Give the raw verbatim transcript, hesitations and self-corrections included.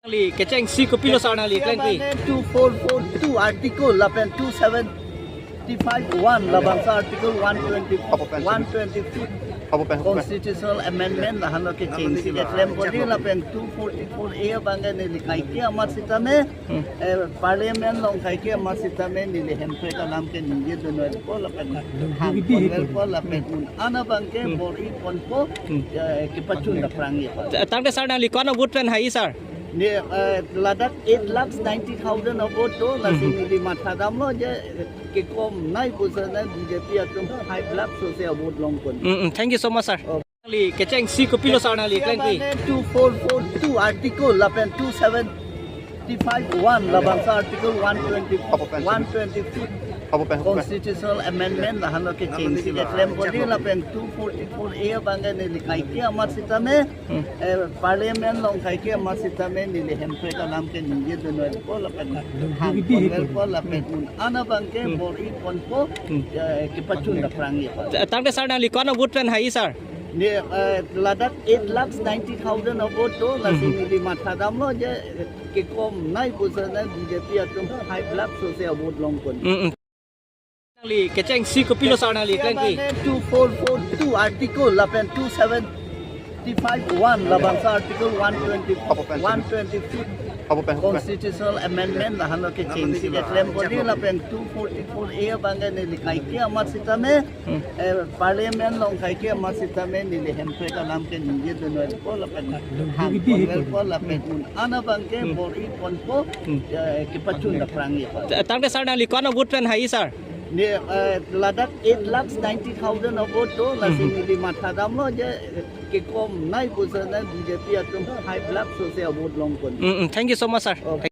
Nangli kechengsi kopilo sar nangli klangpi? Two four four two article lapen two seventy-five one labangso article one twenty, Apa pen? One twenty-fifth Apa pen? Constitutional Amendment lahenlo kechengsi keklem pon lapen two forty-four A abangke neli kaike amat sitame, Hmm. eh, Parliament along kaike amat sitame neli hemprek alam ke ningje dunoi po lapen Hmm. hang ponvel po lapen Hmm. un-an abangke Hmm. bor-i ponpo, Hmm. eh, kepachun aphrang ye po. Ta-, tangte sar nangli ko-an a-vote pen hai sar? Ne, eh, ladak eight lakhs ninety thousand a-vote do, lasi Hmm. neli matha damlo je, eh, kekom nai pusi na B J P atum five lakhs sose a-vote long pon. Hmm, hmm. Thank you so much, sir. Oh. Nangli kechengsi kopilo sar nangli klangpi? Two four four two article lapen two seventy-five one labangso article one twenty, Apa pen? One twenty-fifth Apa pen? Constitutional Amendment lahenlo kechengsi keklem pon lapen two forty-four A abangke neli kaike amat sitame, Hmm. eh, Parliament along kaike amat sitame neli hemprek alam ke ningje dunoi po lapen hang ponvel po lapen Hmm. un-an abangke Hmm. bor-i ponpo, Hmm. eh, kepachun aphrang ye po. Ta-, tangte sar nangli ko-an a-vote pen hai sar? Ne, eh, ladak eight lakhs ninety thousand a-vote do, lasi Hmm. neli matha damlo je, eh, kekom nai pusi na B J P atum five lakhs sose a-vote long pon. Hmm, hmm. Nangli kechengsi kopilo sar nangli klangpi? Two four four two article lapen two seventy-five one labangso article one twenty, Apa pen? One twenty-fifth Apa pen? Constitutional Amendment lahenlo kechengsi keklem pon lapen two forty-four A abangke neli kaike amat sitame, Hmm. eh, Parliament along kaike amat sitame neli hemprek alam ke ningje dunoi po lapen hang ponvel po lapen un-an abangke Hmm. bor-i ponpo, Hmm. eh, kepachun aphrang ye po. Ta-, tangte sar nangli ko-an a-vote pen hai sar? Ne, eh, ladak eight lakhs ninety thousand a-vote do, lasi Hmm. neli matha damlo je, eh, kekom nai pusi na B J P atum five lakhs sose a-vote long pon. Hmm, hmm. Thank you so much, sir. Okay.